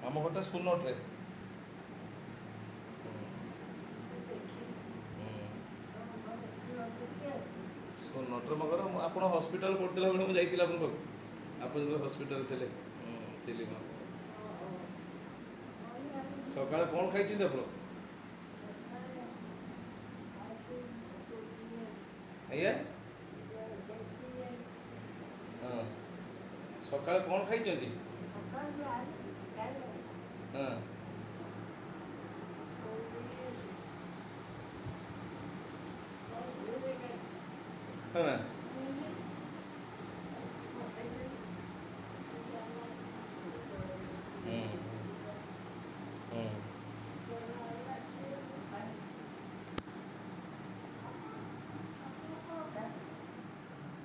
ଆମ ଘରଟା ସୁନଟରେ। ହୁଁ। ସୁନଟରେ ମୋ ଘର ମୁଁ ଆପଣ ହସ୍ପିଟାଲ ପଡ଼ିଥିଲା ବେଳେ ମୁଁ ଯାଇଥିଲି ଆପଣଙ୍କ ପାଖକୁ। ଆପଣ ଯେତେବେଳେ ହସ୍ପିଟାଲରେ ଥିଲେ ହୁଁ ଥିଲି ମୁଁ। ସକାଳେ କଣ ଖାଇଛନ୍ତି ଆପଣ? ଆଜ୍ଞା। ହଁ ସକାଳେ କଣ ଖାଇଛନ୍ତି? ହଁ। ହଁ।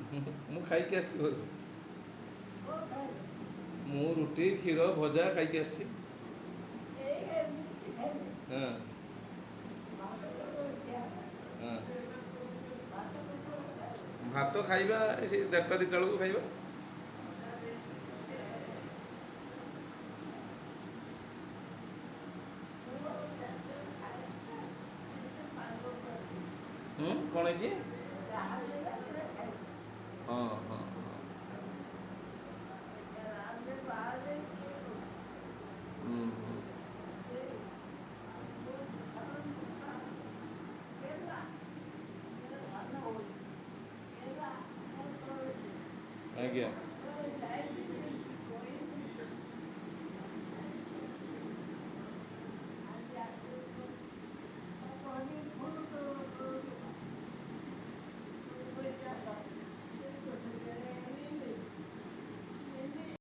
ହୁଁ ହୁଁ। ମୁଁ ଖାଇକି ଆସିଛି ଘରୁ। ମୁଁ ରୁଟି କ୍ଷୀର ଭଜା ଖାଇକି ଆସିଛି। ହଁ। ହଁ। ଭାତ ଖାଇବା ସେ ଦେଢ଼ଟା ଦୁଇଟା ବେଳକୁ ଖାଇବା। ହୁଁ କଣ ହେଇଛି? ହଁ ହଁ ହଁ। ହୁଁ ହୁଁ। ଆଜ୍ଞା।